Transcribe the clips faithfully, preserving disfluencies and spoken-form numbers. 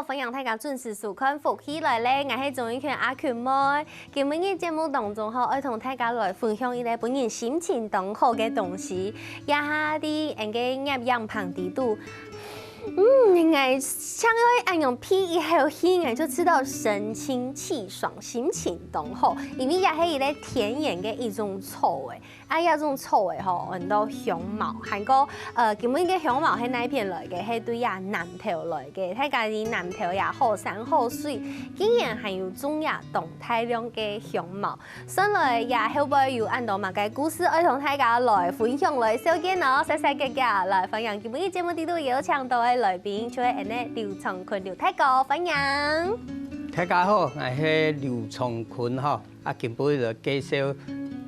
歡迎大家準時收看《福氣來了》，𠊎係鍾意權阿權妹。今晡日節目當中吼，愛同大家來分享一個分人心情當好个東西，這下在𠊎个攝影棚底肚，嗯，𠊎像愛恁樣鼻一口氣，𠊎就知道神清氣爽，心情當好，因為這係一個天然个一種草欸。 啊，這種草仔吼，安到香茅。還過，呃，今晡日个香茅係哪片來个？係對這南投來个。大家知南投這好山好水，竟然還有種這當大量个香茅。算來這後背有恁多麼个故事，愛同大家來分享來紹介哦。細細个个，來歡迎今晡日節目底肚邀請到个來賓，就係𠊎个劉長坤劉大哥，歡迎。大家好，𠊎係劉長坤吼。 啊，今晡日就介紹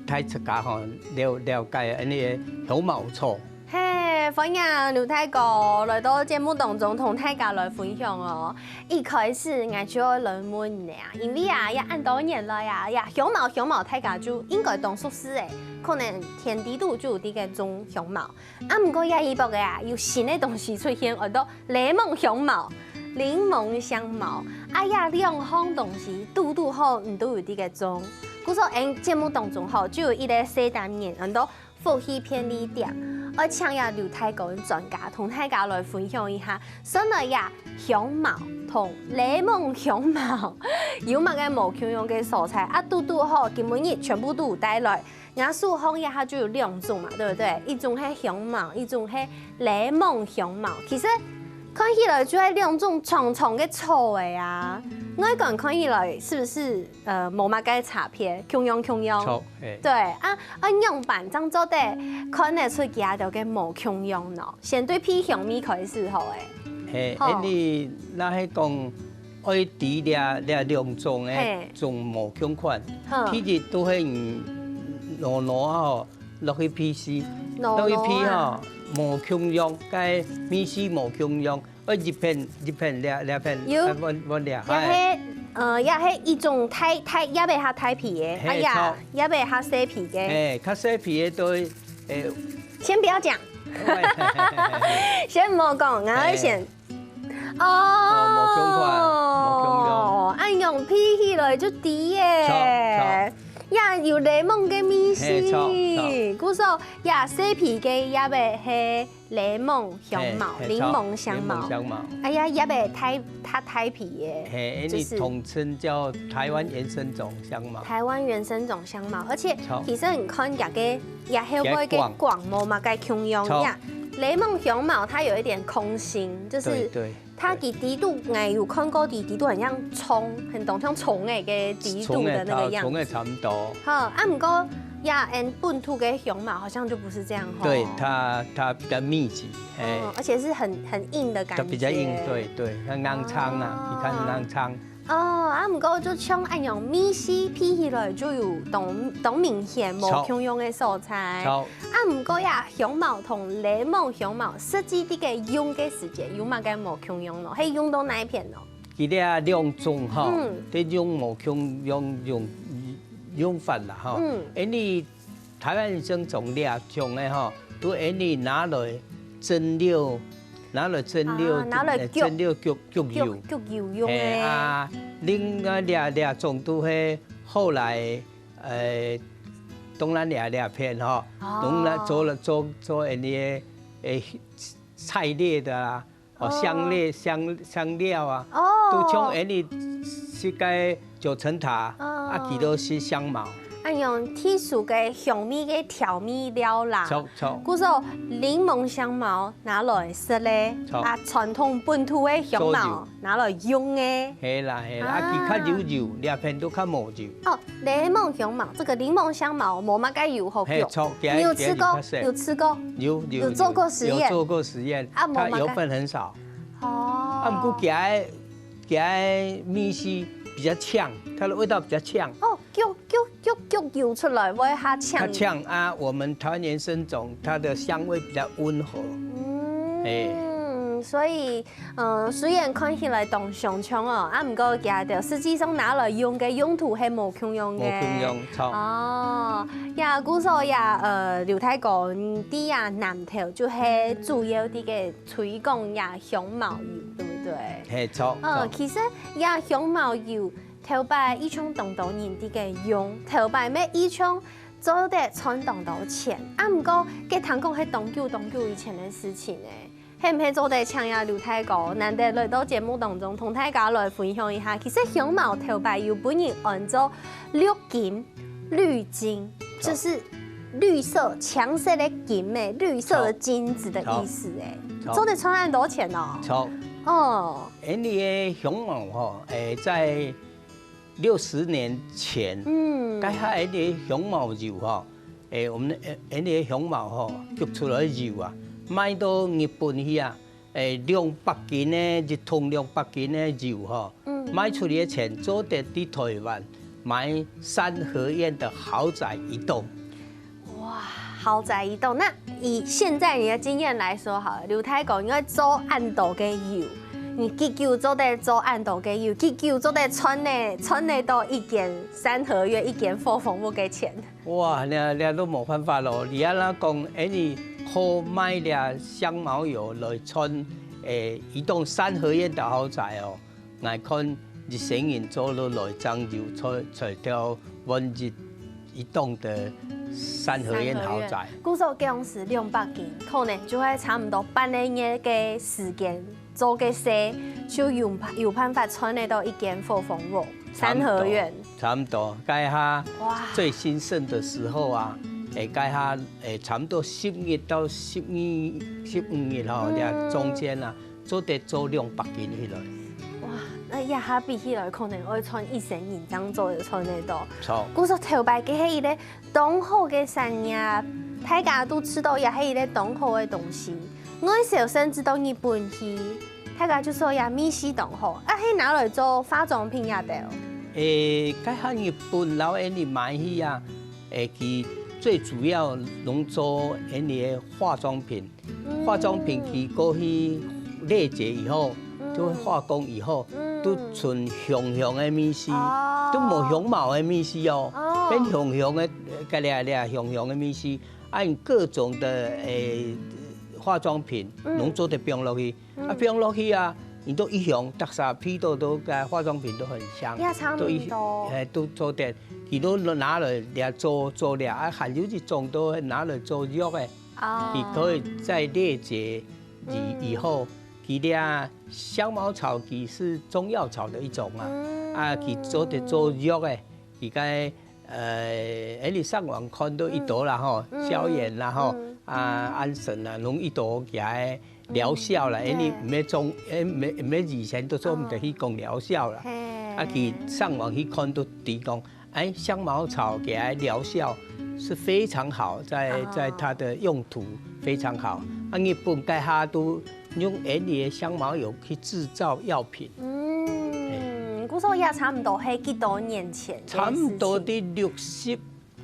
大自家吼，了，了解恁呢个香茅草。嘿，歡迎劉大哥來到節目當中，同大家來分享哦。一開始，𠊎就愛來問你啊，因為啊，這恁多年來啊，這香茅，香茅大家就應該當熟識欸，可能田底肚就有在該種香茅。 啊，毋過這一駁仔啊，有新个東西出現，安到檸檬香茅、檸檬香茅。啊，這兩項東西堵堵好，你都有在該種。故所，𠊎節目當中吼，就有一個細單元，安到福氣便利店，愛請這劉大哥專家同大家來分享一下，算來這香茅同檸檬香茅有麼个無共樣个所在。啊，堵堵好，今晡日全部都有帶來。 𠊎手項這下就有兩種嘛，對不對？一種係香茅，一種係檸檬香茅。其實看起來就係兩種長長个草仔啊，外觀看起來是不是，呃，無麼个差別，共樣共樣？著，嘿。對，啊，啊，仰般正做得看得出佢兜个無共樣呢？先對鼻香味開始好欸。嘿，吼。恁呢，若係講 愛知這，這兩種个嘿。種無共款。好。第一都係你糯糯吼，落去鼻屎，糯糯啊。落去鼻吼，無共樣，該味緒無共樣，愛一片一片這，這片，有。啊，換，換這，也係，哎。呃，也係一種太，太，也袂較太皮个，嘿，哎呀，著。也袂較細皮个。嘿，較細皮个都，誒，先不要講。喂。先莫講，然後先 哦，哦，無共款，無共樣。恁樣鼻起來就知耶。著，著。也有檸檬个味緒。嘿，著，著。故所，也細皮个也會係檸檬香茅，嘿，嘿，檸檬香茅。著，檸檬香茅。哎呀，也袂太，太，太皮耶。嘿，就是因為統稱叫台灣原生種香茅。台灣原生種香茅，而且著。其實你看這個 也後背个梗無麼个共樣呀。檸檬香茅它有一點空心，就是對，對，它佢底肚，𠊎有看過佢底肚很像蔥，很多像蔥仔个底肚的那個樣子。蔥仔差，蔥仔差不多。好，啊，毋過呀，𠊎本土个香茅好像就不是這樣吼。對，它，它比較密集，哎。嗯，而且是很，很硬的感覺。它比較硬，對，對，像鹌鹑啊，哦。你看鹌鹑。 哦，啊，毋過就像恁樣，味緒鼻起來就有當，當明顯無共樣个所在。著。啊，毋過呀，香茅同檸檬香茅實際在該用个時節有麼个無共樣咯？係用到哪一片咯？佢這兩種吼，嗯。在用無共樣用，用法啦吼。嗯。因為 台灣原生種這種个吼，都恁呢拿來蒸餾，拿來蒸餾，啊，拿來呃，蒸餾焗，焗油。焗，焗油用个。嘿，啊，另外這，這種都係後來，呃，東南亞這片吼，哦。東南做了，做，做恁呢个，誒，菜類的啊， 哦，哦。香料，香，香料啊，哦。都像恁呢食个九層塔，哦。啊，佢都係香茅。哎喲，特殊个香味个調味料啦。著，著。故所檸檬香茅拿來食咧，著。啊，傳統本土个香茅做油。拿來用个。係啦，係啦，啊，啊。佢較有油，這片都較無油。哦，檸檬香茅，這個檸檬香茅無麼个油好用。嘿，著，佢，你有吃過？佢，佢較細。有吃過？有，有，有做過實驗？有，有做過實驗，啊，無麼个。它油分很少。 哦。啊，毋過佢个，佢个味緒比較嗆，它的味道比較嗆。哦，焗，焗，焗，焗油出來會較嗆。較嗆啊，我們台灣原生種，它的香味比較溫和。嗯，嘿。所以，呃，雖然看起來當相像哦，啊，毋過佢个實際上拿來用个用途係無共樣个。無共樣，著。哦，呀，故所呀，呃，劉大哥，你在啊南投就係主要這個 推廣這香茅油，對不對？嘿，著，哦，著。其實這香茅油頭擺以前當多人在該用，頭擺乜以前做得賺當多錢。啊，毋過，該聽講係當久當久以前个事情咧。係毋係做得請這劉大哥，難得來到節目當中，同大家來分享一下，其實香茅頭擺有分人安做綠金、綠金，著。就是綠色、青色个金欸，綠色的金子的意思欸。著。做得賺恁多錢哦。著。哦。𠊎俚个香茅吼，誒，在六十年前，嗯。該下𠊎俚个香茅油吼，誒，𠊎俚个，𠊎俚个香茅吼，焗出來个油啊，賣到日本去啊，誒，兩百斤个，一桶兩百斤个油吼，嗯。賣出去个錢，做得在台灣買三合院的豪宅一棟。 哇，豪宅一棟。那以現在你的經驗來說好了，劉大哥，你愛做恁多个油，你幾久做得做恁多个油，幾久做得賺呢，賺得到一間三合院、一間貨房屋个錢？哇，這，這都無辦法咯。你恁樣講，哎，你靠賣這香茅油來賺，誒，一棟三合院的豪宅哦。 𠊎看一生人做落來，正有才，才調換一，一棟的三合院豪宅。故所講係兩百斤，可能就會差毋多半個月个時間做个事，就有，有辦法賺得到一間貨房屋，三合院。差毋多，該下哇。最興盛的時候啊，誒，該下，誒，差毋多十月到十二、十五月吼，嗯。這中間啊， 做得做兩百斤起來。哇，那這下比起來，可能愛賺一生人正做得賺得到。著。故所頭擺該係一個當好个產業，大家都知道這係一個當好个東西。𠊎小時候知道日本去，大家就說這味緒當好，啊，係拿來做化妝品也得哦。誒，該下日本摎𠊎俚買去啊，誒，佢最主要攏做𠊎俚个化妝品。 嗯。化妝品佢過去裂解以後，嗯。就會化工以後，嗯。都純香香个味緒，哦。都無香茅个味緒哦，哦。變香香个，呃，該這，這香香个味緒，啊，用各種的，誒，化妝品，嗯。攏做得放落去，嗯。啊，放落去啊，你都一香，逐儕鼻到都，該化妝品都很香，也差不多。都一，誒，都做得，佢都拿來這做，做這，啊，還有一種都拿來做藥个。 哦。佢可以在裂解以，嗯。以後，佢這香茅草佢係中藥草的一種啊，嗯。啊，佢做得做藥个，佢該，呃，誒，你上網看都一多啦吼，嗯。消炎啦吼，嗯。啊，安神啦，攏一多佢个療效啦，嗯。誒，你毋係中，誒，毋係，毋係以前都做毋得去講療效啦，嘿。啊，佢上網去看都知講， 哎，香茅草佢个療效是非常好，在，哦。在它的用途非常好。啊，日本該下都用𠊎俚个香茅油去製造藥品。嗯，故所也差不多係幾多年前个事情。差不多在六十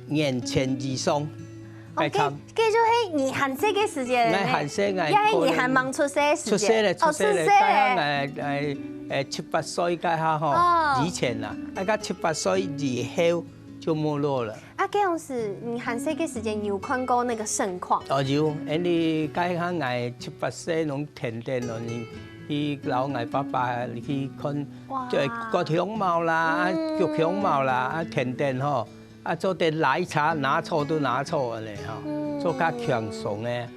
年前以上，哦，該差。該，該就係你還細个時節了呢。𠊎還細，𠊎也係你還吂出世个時節。出世了，哦，出世了，出世了。該下𠊎，𠊎，誒，七八歲該下吼，哦。以前啊，啊，該七八歲以後 就沒落了。啊，該樣時，你還細个時間，你有看過那個盛況？哦，有，因為該下𠊎七八歲攏天天哦，你去摎𠊎爸爸去看，哇。就割香茅啦，啊，嗯。割香茅啦，啊，天天吼，啊，做得哪儕拿錯都拿錯了呢，吼，嗯。做較輕鬆个。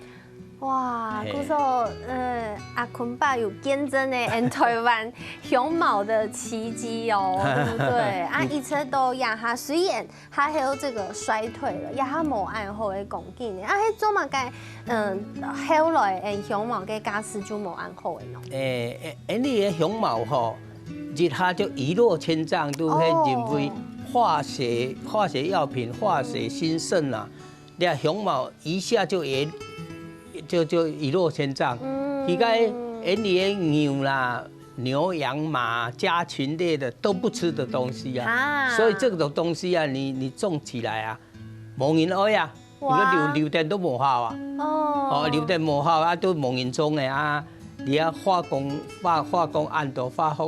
哇，嘿。故所，呃，阿坤爸有見證呢，𠊎台灣香茅的奇蹟哦，對不對？啊，一直到這下，雖然它還有這個衰退了，這下無恁好个光景呢。啊，係做麼个，嗯，後來，嗯，香茅个價值就無恁好个呢？誒，誒，𠊎俚个香茅吼，一下就一落千丈，都係因為哦。化學，化學藥品、化學興盛啊， 這香茅一下就也，就，就一落千丈。嗯。佢該𠊎俚个牛啦、牛羊馬、家禽類的都不吃的東西啊。啊。所以這種東西啊，你，你種起來啊，無人愛啊，哇。你个榴，榴槤都無效啊。哦。哦，榴槤無效啊，都無人種个啊。你啊，化工，化，化工恁多化學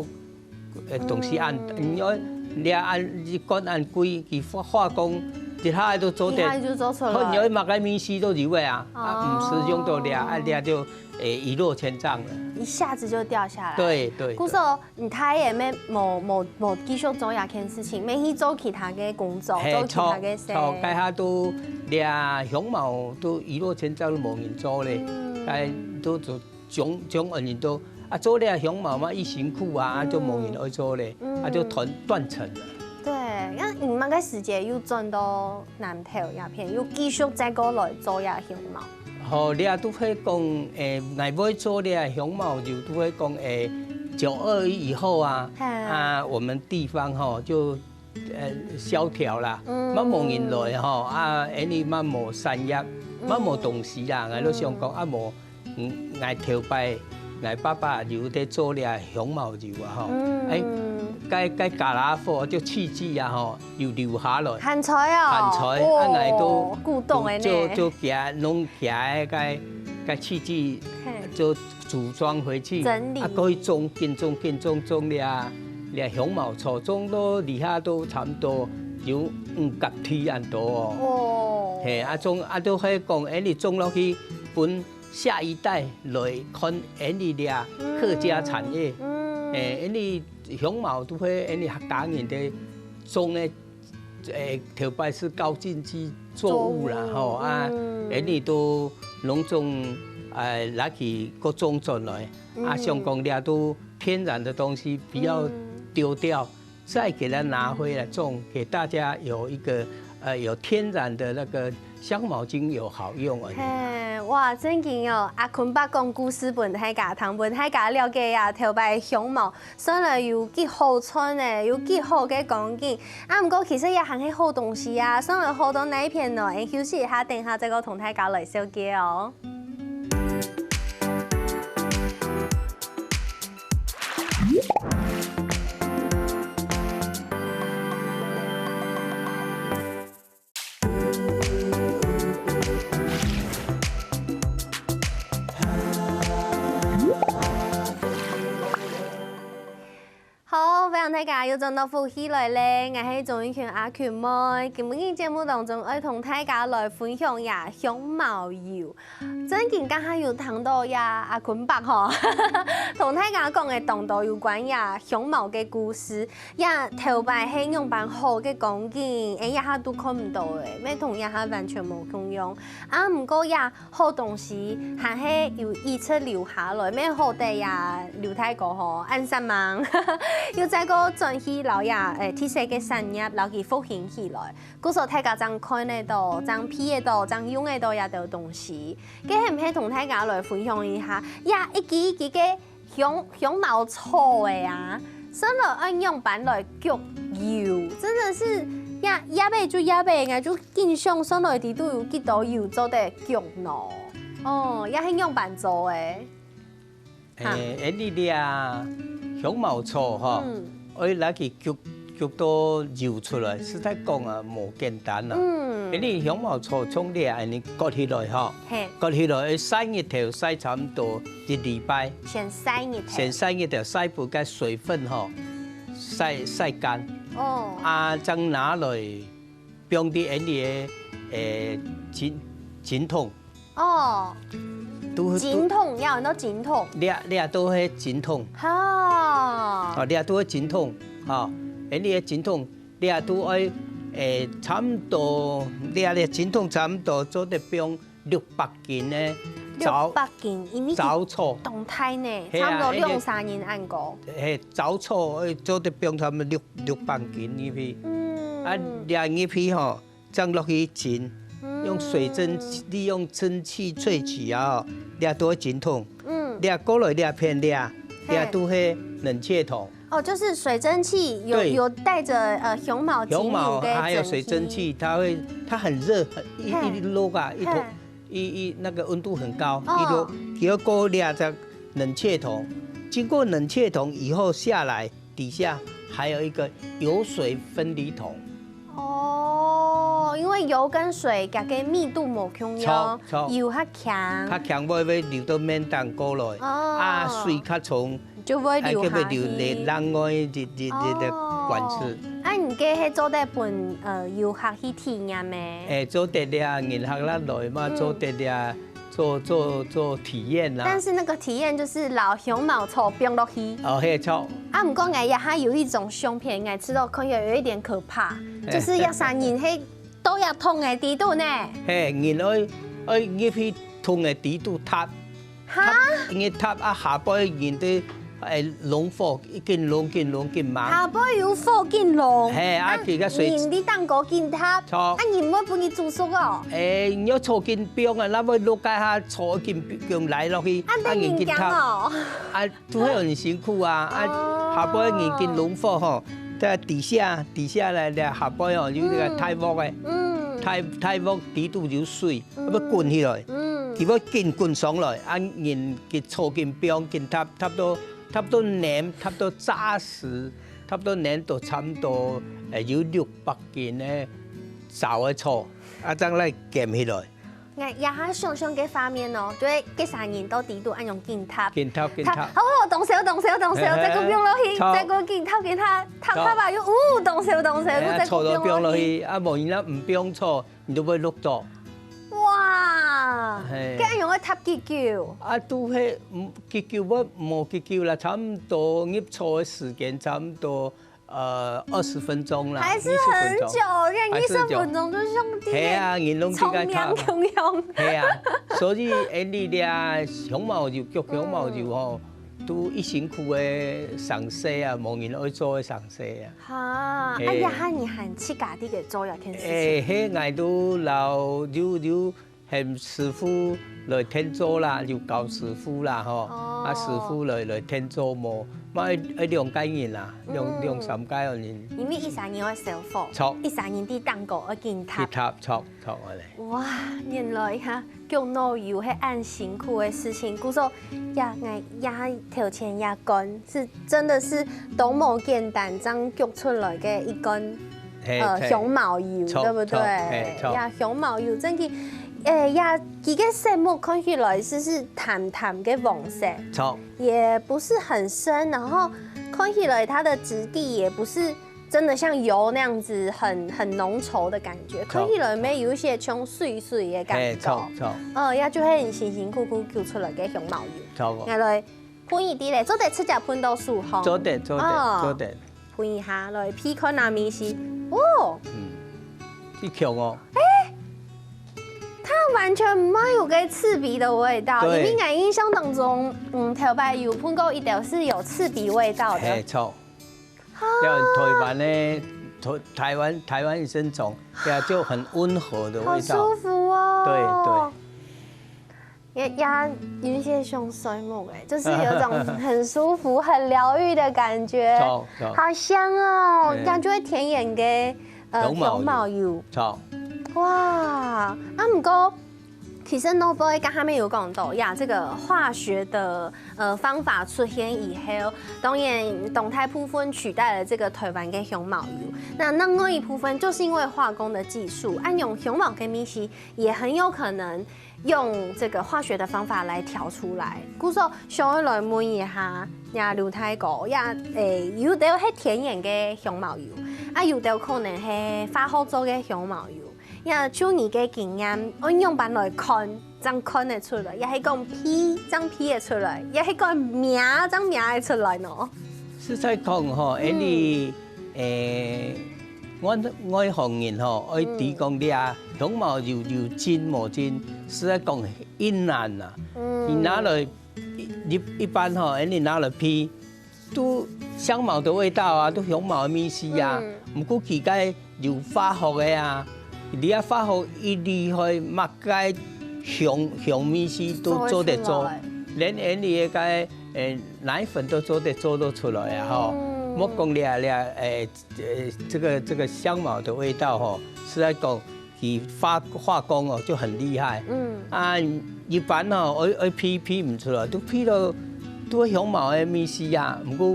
誒，東西恁，嗯。你看，你恁，你管恁貴，佢化，化工一下都做得，一下就做出來。你愛麼个味緒都有个啊，啊，哦。毋使用到這，啊，這就，誒，一落千丈了。一下子就掉下來。對，對，故所，你太也沒，無，無，無繼續做這件事情，沒去做其他个工作，嘿，做其他个事。著，著，該下都，這香茅都一落千丈都無人做咧，嗯。該都，都，總，總有人都，啊，做這香茅嘛，已辛苦啊，啊，就無人愛做咧，嗯。啊，就斷，斷層了。對，該你麼个時節又轉到南投這片，又繼續再過來做這香茅？ 好，這都係講，誒，𠊎會做這香茅油，都係講，誒，九二一以後啊，嘿。啊，我們地方吼，就，呃，蕭條啦，嗯。嘛無人來吼，啊，恁呢嘛無產業，嗯。嘛無東西啦，𠊎都想講，嗯。啊，無，嗯，𠊎頭擺，𠊎爸爸有在做這香茅油啊，吼，嗯。誒，該，該加拿貨就契機啊，吼， 有留下來。還在哦。還在，啊，𠊎都，哦，古董的呢。就，就寄，攏寄个，該，該契機，嘿。就組裝回去，整理。啊，過去種，緊種，緊種，種了，了香茅草，種到這下都差不多有五甲地恁多哦。哦。嘿，啊，種，啊，都係講，哎，你種落去，分下一代來看，哎，你這客家產業，嗯，嗯。哎，哎，你香茅都係，哎，你客家人的種的 誒，頭擺係高經濟作物啦，作物，吼，啊，嗯。恁呢都攏總，誒，拿去各種轉來，啊，嗯。想講這都天然的東西，不要，嗯。丟掉，再給它拿回來種，給大家有一個，呃，有天然的那個香茅精有好用而已。嘿，哇，真經哦，阿坤伯講故事分大家聽，分大家了解啊，頭擺香茅 算來有幾好賺呢，有幾好个光景。啊，毋過其實也還係好東西啊，算來好到哪一片呢？𠊎休息一下，等一下再過同大家來紹介哦。 好，歡迎大家又轉到福氣來了，𠊎係鍾玉群阿群妹。今晡日節目當中，愛同大家來分享一下香茅油。 真經剛剛有聽到呀，阿坤伯吼，同大家講个當多有關呀香茅个故事，呀頭擺係仰般好个光景，哎，這下都看毋到了，乜同這下完全無共樣。啊，毋過呀，好東西還係有一直留下來，乜好得呀，劉大哥吼，恁煞猛，又再過轉去摎呀，誒，特色个產業，摎佢復興起來。 故所大家正看得到，正鼻得到，正用得到這兜東西。該係毋係同大家來分享一下，這一支一支个香，香茅草个啊，算來愛仰般來焗油，真的是這葉仔就葉仔，𠊎就緊想算來底肚有幾多油做得焗呢？哦，這係仰般做个？ 哈。誒，恁呢這香茅草吼，嗯。愛拿去焗，焗到油出來，實在講啊，無簡單啦。嗯。恁呢香茅草從這恁呢割起來吼，嘿。割起來愛曬日頭，曬差毋多一禮拜。先曬日頭。先曬日頭，曬分該水分吼，曬，曬乾。哦。啊，正拿來放在恁呢个，誒，井，井筒。 哦，都，都，井筒，愛用到井筒。這，這都係井筒。哈。哦，這都係井筒，吼，恁呢个井筒，這都愛，誒，差毋多，這个井筒差毋多做得放六百斤个六百斤，因為佢燥草。當大呢，嘿啊，差毋多兩三人恁高。嘿，燥草，誒，做得放差毋多六，六百斤入去。嗯。啊，這入去吼， 正落去蒸，用水蒸氣，嗯。利用蒸汽萃取啊，這都係井筒。嗯。這過來這片這，嘿。這都係冷卻筒。哦，就是水蒸氣有，對。有帶著，呃，香茅精油的蒸汽。香茅還有水蒸氣，它會，它很熱，很，一，嘿。一落啊，一頭，嘿。一，一，那個溫度很高，哦。一落，然後過這隻冷卻筒，經過冷卻筒以後下來， 底下還有一個油水分離筒。哦，因為油跟水，佢个密度無共樣，著，著。油較強。較強會，會流到面頂過來，哦。啊，水較重，就會流下去。哎，就會流來另外一，一，一个管子。哦。啊，你个係做得分，呃，遊客去體驗个？哎，做得了，人客啦來嘛，嗯。做得了。做做做體驗啦。但是那個體驗就是摎香茅草放落去。哦，嘿，著。啊，毋過𠊎這下有一種相片，𠊎試著看起來有一點可怕，嘿。就是這儕人係到這桶个底肚呢。嘿，人愛愛入去桶个底肚踏，哈？踏，人踏啊，下背人對，欸，弄火，一緊弄緊弄緊嘛。下背有火緊弄。嘿，啊，啊，佢个水人佇頂高緊踏，著。啊，人會分佢煮熟哦。欸，你愛坐緊放啊，那會落該下坐緊放來落去，啊，啊，人緊踏。啊， 都會很辛苦啊。啊，哦。下背人緊弄火吼，在底下，底下來了，下背哦，有那個大鑊个，嗯。大，大鑊底肚有水，嗯。要滾起來，嗯。佢要緊滾上來，啊，人緊坐緊放，緊踏，踏到，踏到黏，踏到紮實，踏到黏到差不多，呃，有六百斤个燥个草，啊，正來撿起來。 𠊎這下想像个畫面哦，就係該儕人到底肚恁樣緊踏，緊踏，緊踏。踏，哦，動手，動手，動手，嘿嘿，再過放落去，著。再過緊踏，緊踏，踏，著。踏啊，又，哦，動手，動手，哎呀，又再過放落去。坐到放落去，啊，無你若毋放坐，你就會落倒。哇，嘿。該恁樣愛踏幾久？啊，都係，嗯，幾久，無，無幾久啦，差毋多入坐个時間差毋多 呃，二十分鐘啦，還是很久，二十分鐘。連二十分鐘都兄弟，係啊，人攏自家踏嘛。衝涼共樣。係啊，所以恁呢啊，香茅油，焗香茅油吼，都一辛苦个上色啊，無人愛做个上色啊。哈，係。哎呀，哈，你還自家己个做這件事情。欸，係，𠊎都摎，有，有 喊師傅來𢯭手啦，有教師傅啦吼，哦。啊，師傅來，來𢯭手無，嘛愛，愛兩個人啦，兩，嗯。兩三個人。因為一儕人愛燒火，著。一儕人在頂高愛緊踏。去踏，著，著，恁呢。哇，原來哈，焗茅油係恁辛苦个事情，故所，呀，𠊎，呀，頭前呀，講，係真个係當無簡單，正焗出來个一罐 嘿，呃，對。香茅油，著，對不對？著，嘿，著。呀，香茅油，真个，欸，呀，佢个色目看起來係，係淡淡个黃色，著。也不是很深，然後看起來它的質地也不是真的像油那樣子很，很濃稠的感覺，著。看起來乜有一些像水水的感覺。嘿，著，著。呃，呀，就係很辛辛苦苦焗出來个香茅油。著無？𠊎來 噴一滴咧，做得直接噴到手項。做得，做得，哦。做得。噴一下，來鼻看啊，味緒。哦，嗯，一強哦。它完全沒有个刺鼻的味道，對。因為𠊎印象當中，嗯，頭擺有噴過一條係有刺鼻味道的。嘿，著。啊。像台灣的，台，台灣，台灣一生蟲，對啊，就很溫和的味道。好舒服哦。對，對。 也，也有一些像睡目欸，就是有種很舒服、很療癒的感覺。著，著。好香哦，嗯。感覺甜甜个，呃，香茅油。香茅油。著。哇，啊，毋過，其實Noble剛才有講到呀，這個化學的，呃，方法出現以後，當然當大部分取代了這個台灣个香茅油。那另外一部分，就是因為化工的技術，啊，用香茅个味緒 也很有可能用這個化學的方法來調出來。故所想要來問一下，呀，劉大哥，呀，欸，有兜係天然个香茅油，啊，有兜可能係化學做个香茅油。呀，就你个經驗，愛仰般來看，正看得出來，也係講鼻，正鼻得出來，也係講摸，正摸得出來呢？實在講吼，嗯。恁呢，欸， 外，外行人吼，愛知講這香茅油有真無真，實在講恁難啊。嗯。你拿來，一，一般吼，恁呢拿來鼻，都香茅的味道啊，都香茅的味緒啊。嗯。毋過佢个有化學个啊，你啊化學一厲害，麼个香，香味緒都做得做，做得出來。連恁呢个，欸，奶粉都做得做得出來啊，吼。嗯。莫講了了，欸， 呃，這個，這個香茅的味道吼，實在講，佢化，化工哦，就很厲害。嗯。啊，一般吼，愛，愛鼻，鼻毋出來，都鼻到，都香茅个味緒啊。毋過，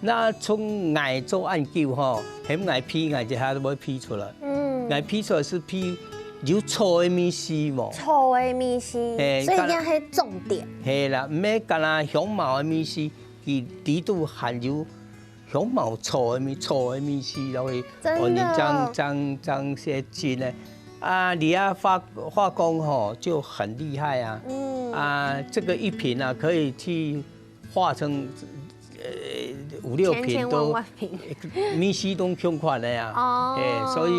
若像𠊎做恁久吼，喊𠊎鼻，𠊎一下都會鼻出來。嗯。𠊎鼻出來係鼻有草个味緒無？草个味緒，嘿，所以這係重點。係啦，毋係干焦香茅个味緒，佢裡肚含有 香茅草个味，草个味緒落去，真的。哦，你正，正，正係真个。啊，你啊，化化工吼就很厲害啊。嗯。啊，这个一瓶啊，可以去化成呃五六瓶都，千千万万瓶。米糍都共款个啊。哦。哎，所以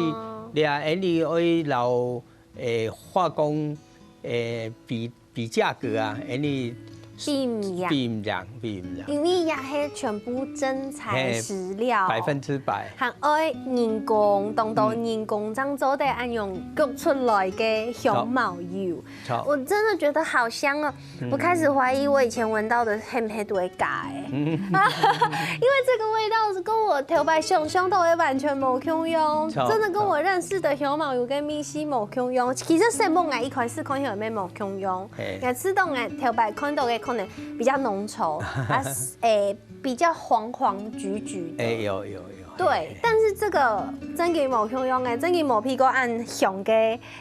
你啊，恁呢愛摎诶化工诶比比价格啊，恁呢比毋贏。比毋贏，比毋贏。因為也係全部真材实料，百分之百。還愛人工，當多人工正做得恁樣焗出來个香茅油。我真的觉得好香哦！我开始怀疑我以前闻到的係毋係都係假的，因为这个味道是跟我头擺想象到的完全无共样，真的跟我认识的香茅油跟米糍无共样。其实生木𠊎一开始看起来也无共样，也知道𠊎头摆看到的可能比较浓稠，啊，诶，比较黄黄橘橘的。哎，有有有。对，但是这个真个无共样哎，真个无鼻过恁香个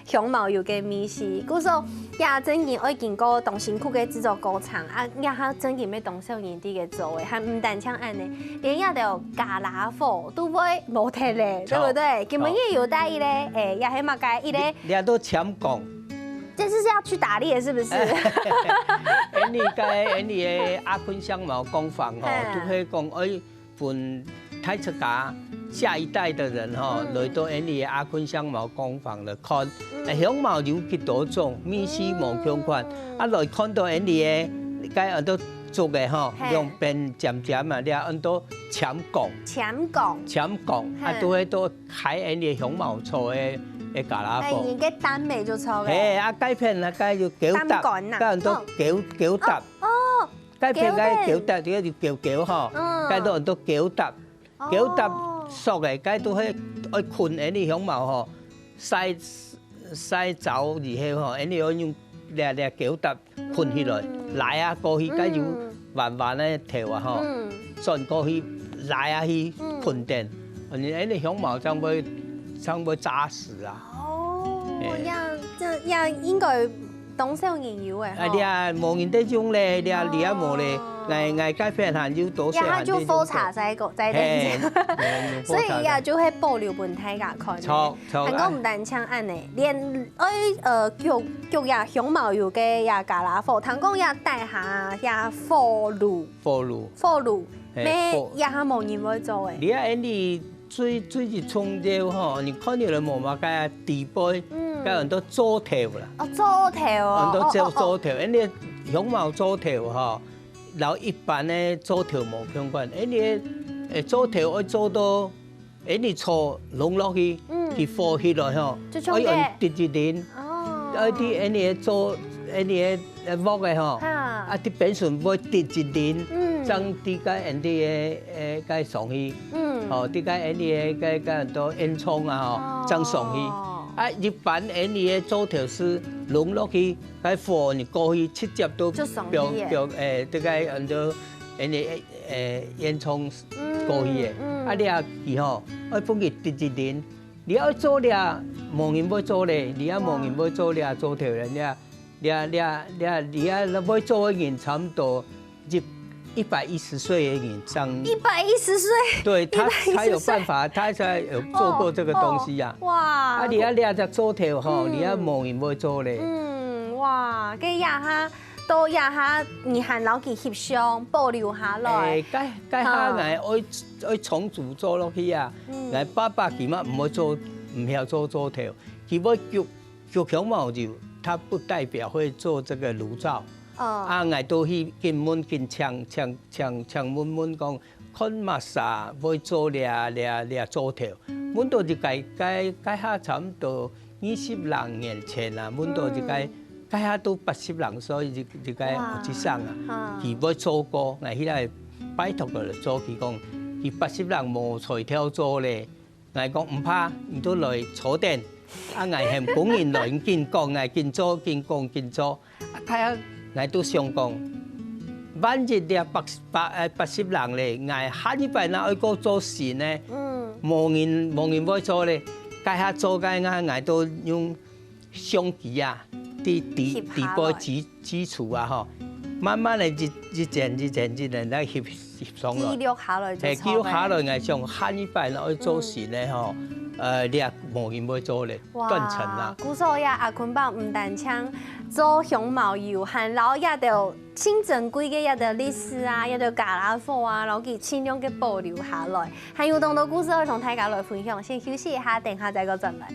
香茅油个味緒。故所也真个愛經過當辛苦个製作過程，啊，也還真个愛當少人在該做个，還毋單淨恁呢，連這兜傢啦伙都會無忒咧，著。對不對？今晡日有帶一個，誒，也係麼个一個，你，你都搶講。這是要去打獵是不是？恁呢个，恁呢个阿坤香茅工坊吼，嘿。就係講，哎， 分大自家下一代的人吼，來到恁呢个阿坤香茅工坊來看，誒，香茅有幾多種，味緒無共款，啊，來看到恁呢个，該恁多竹个吼，兩片尖尖啊，這恁多搶講，搶講，搶講，啊，都會都開恁呢个香茅草个个傢啦伙。哎，你个單美就超个。嘿，啊，該片啊，該有九搭，該恁多九九搭。哦， 該片个九搭，這个就九九吼，該都很多九搭，九搭熟个，該都係愛睏恁呢香茅吼，曬曬燥以後吼，恁呢愛用這這九搭睏起來，拉啊過去，該有彎彎个頭啊吼，轉過去，拉啊去睏等，恁呢香茅正會正會紮實啊。哦，呀，這呀應該 當少人有誒，啊，吼。這無人得用咧，這這無咧，𠊎𠊎該片還有多少還得用个。這下就複查再講，再等一下。嘿，所以也就會保留分大家看。著，著，還過毋單淨恁呢，連，誒，呃，焗，焗這香茅油个這傢啦伙，聽講這底下這火爐。火爐。火爐，嘿，乜這下無人會做誒。這恁呢 最最一重要吼，你看到了無嘛？該底背，嗯，該很多灶頭啦，哦，灶頭哦，很多灶灶頭，因為香茅灶頭吼，摎一般个灶頭無相關，因為誒灶頭愛做到，因為草弄落去，嗯，佢火起來吼，就衝个，愛用滴一滴，哦，愛滴因為做因為鑊个吼，哈，啊，滴本身會滴一滴，嗯，正滴該因為个誒該上去。 嗯，哦，這个恁呢个个个很多煙囪啊吼，正上去。啊，一般恁呢个灶頭係弄落去，該火你過去直接都就上去了。標標誒，這个很多恁呢誒煙囪過去个。啊，你啊佢吼，愛分佢滴一滴，你愛做了，無人會做咧，你啊無人會做了，灶頭了，你啊，你啊，你啊，你啊，你啊會做个人差不多 一一百一十歲的人上，一百一十歲，對，他才有办法，他才有做过这个东西呀。哇，啊，你啊，你啊，这灶头吼，你啊，无人会做咧。嗯，哇，这也哈，都也哈，你还老给翕相保留下来。哎，该该下来，我我重组做落去啊，来爸爸起码唔会做，唔晓做灶头，佢会焗 焗香茅油，它不代表会做这个炉灶。哦。啊，𠊎都去紧问紧请请请请问问讲，看么儕会做这这这灶头？问到一个该该下差不多二十零年前啊，问到一个，该下都八十零岁，一一个后生啊，佢会做过，𠊎去来拜托佢来做，佢讲，佢八十零无才调做咧。 𠊎讲毋怕，你都来坐等。啊，𠊎喊工人来，你紧讲，𠊎紧做，紧讲，紧做。啊，开下，𠊎都想讲，万一了八八呃八十零咧，𠊎下一摆若爱过做事呢，嗯，无人无人会做咧，该下做该下，𠊎都用相机啊，底底底背基基础啊吼，慢慢的一一层一层一层来翕翕上来。记录下来就，嘿，记录下来，𠊎想下一摆呢，要做事呢吼，呃，你啊無人會做咧，斷層啦。故所呀，阿坤伯毋單淨做香茅油，還摎這兜盡珍貴个這兜歷史啊，這兜家家伙啊，摎佢盡量个保留下來。還有當多故事愛同大家來分享，先休息一下，等下再過轉來。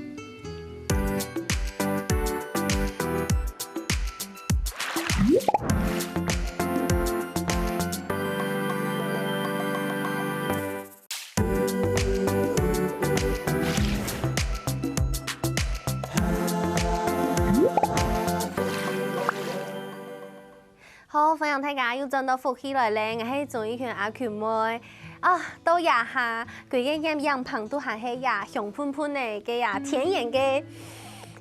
好，歡迎大家又轉到福氣來了，𠊎係鍾意群阿群妹。啊，到這下，歸個眼影棚都還係這香噴噴个，个這天然个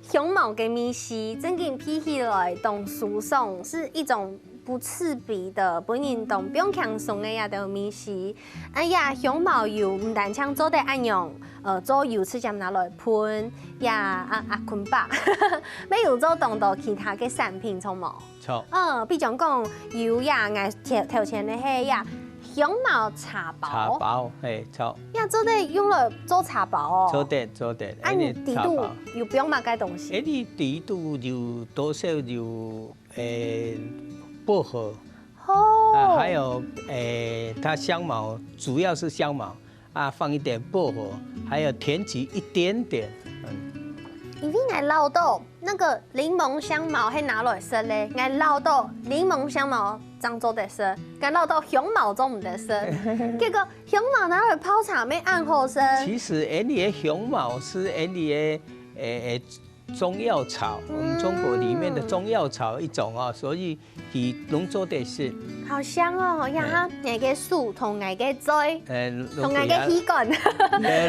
香茅个味緒，正經鼻起來當舒爽，係一種不刺鼻个，分人當放輕鬆个這兜味緒。哎呀，香茅油毋單淨做得恁樣，呃，做油直接拿來噴，呀，啊，阿坤伯，乜有做當多其他个產品，著無？著。嗯，比將講有呀，𠊎頭，頭前个係呀，香茅茶包。茶包，嘿，著。呀，做得用來做茶包哦。做得，做得，啊，你底肚有放麼个東西？哎，你底肚有多少有 誒，薄荷，哦。啊，還有，誒，它香茅，主要是香茅，啊，放一點薄荷，還有甜菊一點點，嗯。因為𠊎恅著該个檸檬香茅係拿來食个，𠊎恅著檸檬香茅正做得食，𠊎恅著香茅做毋得食。結果香茅拿來泡茶乜恁好食。其實，𠊎俚个香茅係𠊎俚个，誒，誒， 中藥草，我們中國裡面的中藥草一種哦，所以佢攏做得食。好香哦，呀，𠊎个手同𠊎个嘴，誒，同𠊎个氣管，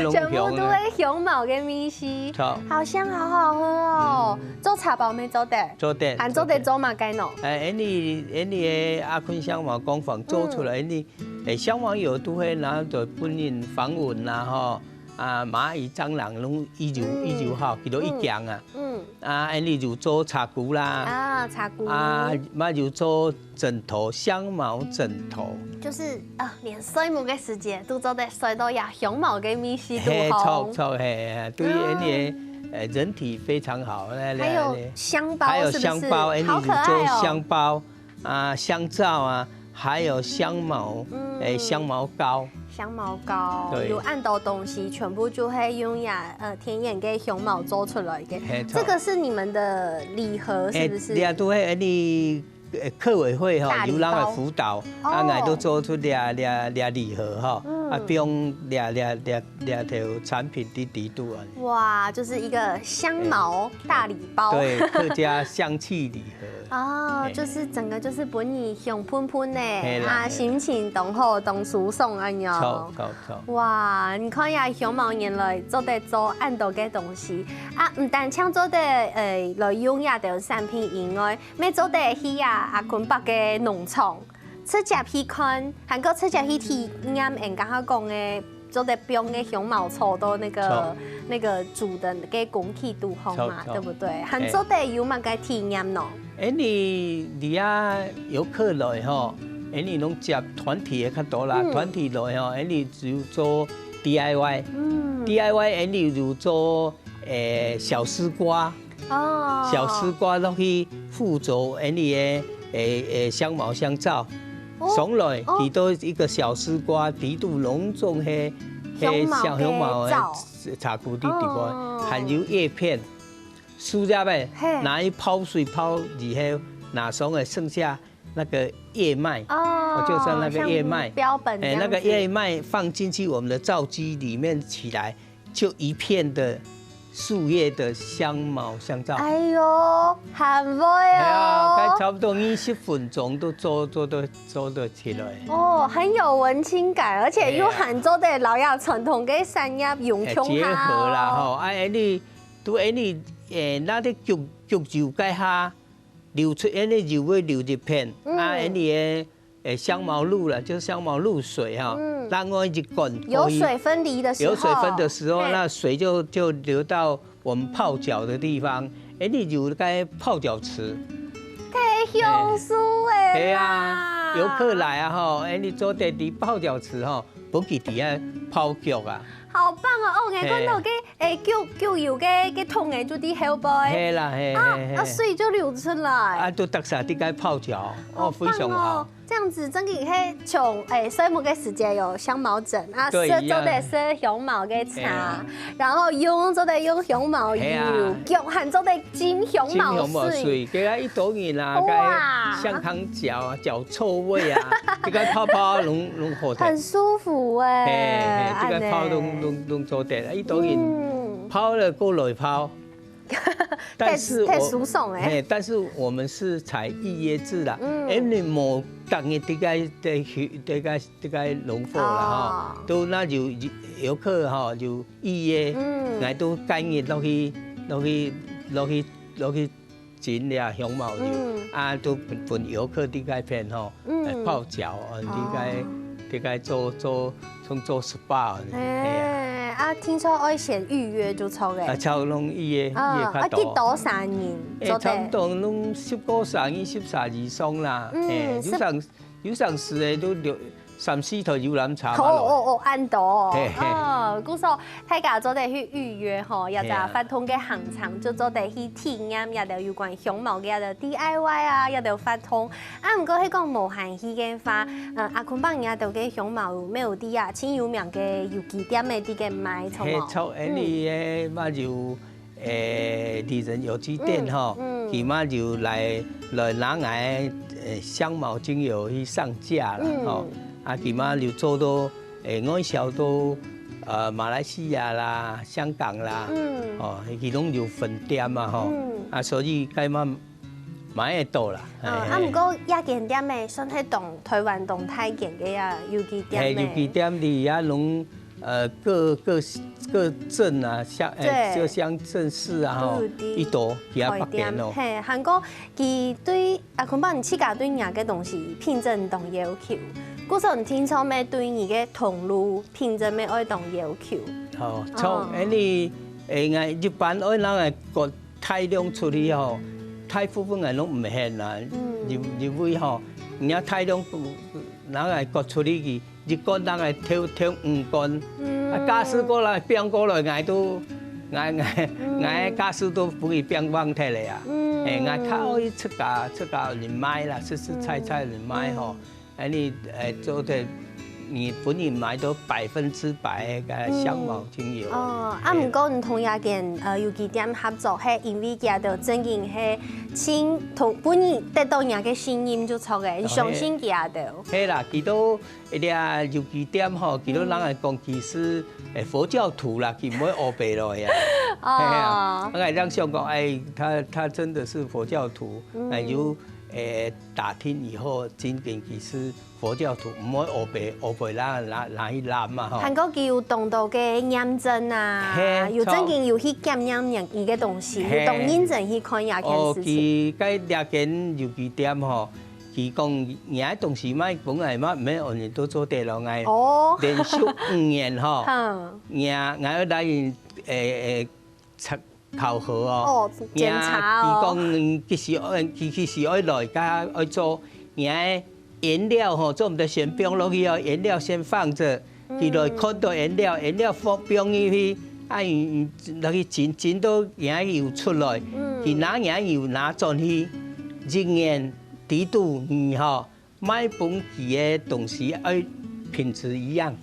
全部都係香茅个味緒。著。好香，好好喝哦。做茶包乜做得？做得，還做得做麼个呢？誒，𠊎俚，𠊎俚个阿坤香茅工坊做出來，𠊎俚，誒，香茅油都會拿來分人防蚊啦，吼。 啊，螞蟻、蟑螂攏一油，一油吼，佢都一驚啊。嗯。啊，𠊎俚有做茶菇啦。啊，茶菇。啊，嘛有做枕頭，香茅枕頭。就是，啊，連睡目个時節都做得睡到呀，香茅个味緒都好。嘿，著，著，嘿，嘿，對於𠊎俚个，呃，人體非常好。來，來，還有香包，是不是？還有香包，𠊎俚有做香包。好可愛哦。 啊，香皂啊，還有香茅，嗯。誒，香茅膏。香茅膏，對。有恁多東西，全部就係用呀，呃，天然个香茅做出來个。嘿，著。這個是你們的禮盒，是不是？誒，這都係𠊎俚，呃，客委會吼，大禮包。有人來輔導，啊，哦。𠊎都做出這，這，這禮盒吼，嗯。啊，放這，這，這，這條產品在底肚啊。 哇，就是一個香茅大禮包。對，客家香氣禮盒。哦，嘿。就是整個就是分你香噴噴呢，嘿啦，啊，嘿啦。心情當好，當舒爽恁樣。著，著，著。哇，你看呀，香茅原來做得做恁多个東西啊，毋單淨做得，呃，來用這兜產品以外，乜做得去啊，阿坤伯个農場。 直接去看，還過直接去體驗，𠊎等剛剛講个，做得放个香茅草到那個，著。那個煮个該空氣肚項嘛，著，著。對不對？還做得有麼个體驗呢？誒，你，你啊，遊客來吼，誒，你攏接團體个較多啦，嗯。團體來吼，誒，你就做D I Y。嗯。D I Y，誒，你就做，誒，小絲瓜。 哦。小絲瓜落去輔助𠊎俚个，誒，誒，香茅香皂。哦。上來，哦。佢都一個小絲瓜，底肚攏總係，係香茅个皂。香茅个茶，茶菇在底下。哦。還有葉片，樹葉个，嘿。拿去泡水泡以後，拿上來剩下那個葉脈，哦，就像那個葉脈。像標本這樣子。誒，那個葉脈放進去我們的皂基裡面起來， 就一片的樹葉的香茅香皂。哎喲，還會哦。哎呀，該差不多二十分鐘都做，做得，做得起來。哦，很有文青感，而且又還做得摎這傳統个產業用共下哦。哎，結合啦，吼，啊，𠊎俚，都𠊎俚，誒，該个焗，焗油該下，流出，𠊎俚油會流一片，嗯。啊，𠊎俚个 誒，香茅露啦，就是香茅露水哈，嗯。另外一罐可以，有水分離的時候。有水分的時候，嘿。那水就，就流到我們泡腳的地方。誒，你有該泡腳池。太享受了啦。嘿啊，遊客來啊，吼，誒，你做得在泡腳池吼，分佢佇遐泡腳啊。好棒哦！哦，𠊎看到个，嘿。誒，腳，腳油个，个桶誒，就佇後背。係啦，係，啊，係，係。啊，水就流出來。啊，都逐儕佇該泡腳，哦，好棒哦。非常好。這樣子，真个係從，誒，睡目个時節有香茅枕啊，對，食做得食香茅个茶，一樣。哎呀。然後用做得用香茅油，係啊。腳還做得 浸香茅水。浸香茅水，該个一多人啊，哇。該香港腳啊，腳臭味啊，這个泡泡攏，攏好的。很舒服欸，嘿，嘿，這个泡攏，恁呢。攏，攏做得，一多人嗯。泡了過來泡。但是我，太，太舒爽欸。嘿，但是我們是採預約制啦，嗯。因為無逐日這个，這个，這个，這个農夫啦，吼，哦。都那有，有遊客吼，有預約，嗯。𠊎都該日落去，落去，落去，落去 浸了香茅油，嗯。啊，都分，分遊客佇該片吼，嗯。呃，泡腳，哦，佇該，哦。佇該做，做，像做SPA呢，哎，係啊。啊，聽說愛先預約就著欸。啊，差不多預約，啊，預約較多。啊，幾多儕人做得？哎，差不多攏十過儕人，十儕以上啦。嗯，哎，有十儕，有儕時的都六，三四台遊覽車嘛來。哦，哦，哦，恁多哦。嘿，嘿。哦，故所 大家做得去預約吼，這隻活動个行程，係啊。就做得去體驗這兜有關香茅个這兜DIY啊，這兜活動。啊，毋過係講無閒去个話，呃，阿坤伯你這兜个香茅苗地啊，盡有名个有機店个這个賣，著無？係，著，嗯。𠊎俚个嘛有，誒，麗人有機店吼，嗯，嗯。佢嘛有來，來拿𠊎，誒，香茅精油去上架啦，嗯。吼。啊，佢嘛有做到 誒，外銷到，呃，馬來西亞啦、香港啦，嗯。哦，佢攏有分店嘛，吼。嗯。啊，所以該嘛買得到啦。哦，嘿，啊，嘿。毋過這間店呢，算係當，臺灣當大間个啊，有機店呢。嘿，有機店裡啊，攏，呃，各，各，各鎮啊，鄉，誒，對。各鄉鎮市啊，吼，對，對。一多幾下百間哦。開店，嘿，還過佢對 啊，坤伯你自家對若个東西品質當要求，故所你定著乜對你个通路品質乜愛當要求。哦，著，哦。恁呢，誒，𠊎一般愛拿來割大量出去吼，大部分𠊎攏毋肯啊，嗯。因，因為吼，你若大量拿來割出去， 一個人來挑，挑五罐，嗯。啊，價數過來，變過來，𠊎都，𠊎，𠊎，嗯。𠊎價數都分佢變放忒了啊。嗯。誒，𠊎較愛自家，自家人買啦，實實在在人買吼。嗯。恁呢，誒，做得你分人買到百分之百个香茅精油。嗯。哦，啊，嘿。毋過你同這間，呃，有機店合作，係因為佢兜正經係盡同，分你得到人个信任就著个，你相信佢兜。哦，嘿。係啦，佢兜 這有機店吼，佢兜人來講，佢係，誒，佛教徒啦，佢毋會烏白來啊。哦。嘿啊，𠊎正想講，哎，他，他真的是佛教徒，嗯。哎，有，誒，打聽以後，真正佢係佛教徒，毋會烏白，烏白拿，拿，拿去濫嘛吼。還過佢有當多个驗證啊，嘿，有正經有去檢驗人，佢个東西，嘿。有當認真去看這件事情。哦，佢該這間有機店吼， 佢講，若个東西賣分𠊎嘛，毋免安呢都做得咯，𠊎哦。連續五年吼，哼。若，𠊎愛來，誒，誒，測考核哦。哦，檢查哦。若佢講，嗯，幾時愛，佢幾時愛來，佮愛做，若个原料吼，做毋得先放落去哦，原料先放著，佢來看到原料，原料放，放入去，啊，佢，佢落去浸，浸到若个油出來，嗯。佢拿若个油拿轉去，一年 底肚你吼，賣分佢个東西愛品質一樣。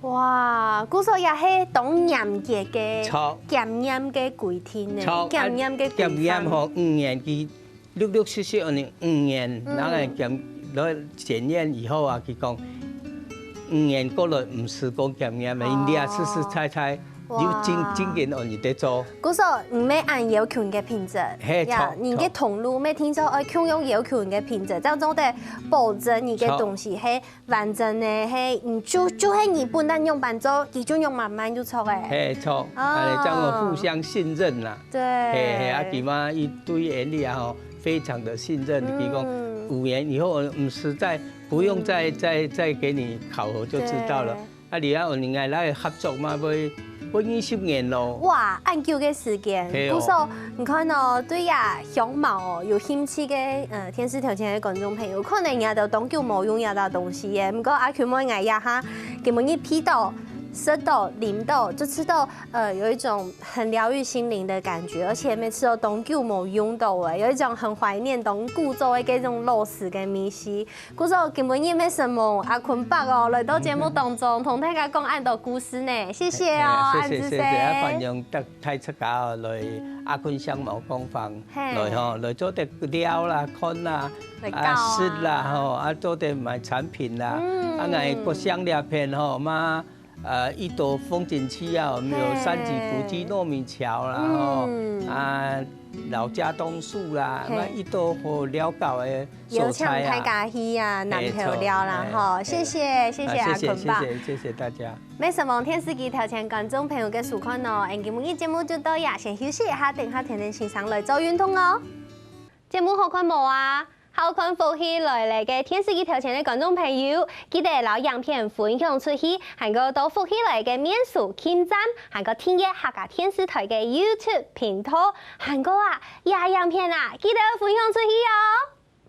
哇，故所也係當嚴格个著。檢驗个規定呢，著，檢驗个規範。啊，檢驗吼，五年佢陸陸續續恁呢五年，嗯。然後檢，然後檢驗以後啊，佢講五年過了毋使講檢驗了，哦。因為啊，實實在在 有真，哇。真經恁呢在做。故所，你乜恁要求你个品質，嘿，呀，著，你个通路乜定著愛共樣要求你个品質，正做得保證你个著。東西係完整个，係，嗯，就，就係你本來仰般做，佢就仰般賣就著个。嘿，著，哦。哎，這樣互相信任啦。對。嘿，嘿，啊，佢嘛，佢對𠊎俚啊，吼，非常的信任，嗯。佢講五年以後，毋使再，不用再，嗯。再，再給你考核就知道了。對。 啊，你啊，有人來合作嘛，愛，分二十年咯。哇，恁久个時間，係哦。故所你看哦，對呀，香茅哦，有興趣个，呃，電視頭前个觀眾朋友，可能你兜當久無用這兜東西耶。毋過阿群妹𠊎這下，今晡日鼻到、食到、啉到，就知道，呃，有一種很療癒心靈的感覺，而且每次都當久無用到誒，有一種很懷念當古早个這種老式个味緒。 故所今晡日乜承蒙阿群伯哦，來到節目當中，同大家講恁多故事呢，謝謝哦，恁仔細。謝謝，謝謝，啊，歡迎大大自家哦來阿群香茅工坊，嘿。來吼，來做得尞啦、看啦、來搞啊。啊，食啦吼，啊，做得買產品啦，嗯。啊，𠊎國鄉這片吼，嘛，呃，一多風景區啊，我們有嘿。三級古蹟糯米橋啦，吼，嗯。啊，老茄苳樹啦，嘿。嘛，一多好尞搞个 邀請大家去啊，南投尞啦吼，謝謝，謝謝阿坤伯。啊，謝謝，謝謝，謝謝大家。乜承蒙電視機頭前觀眾朋友个收看哦，𠊎今晡日節目就到這，先休息一下，等下天天先生來做運動哦。節目好看無啊？好看福氣來了个電視機頭前个觀眾朋友，記得摎影片分享出去，還過到福氣來个面書、撳讚，還過訂閱客家電視台个YouTube頻道，還過啊，這影片啊，記得分享出去哦。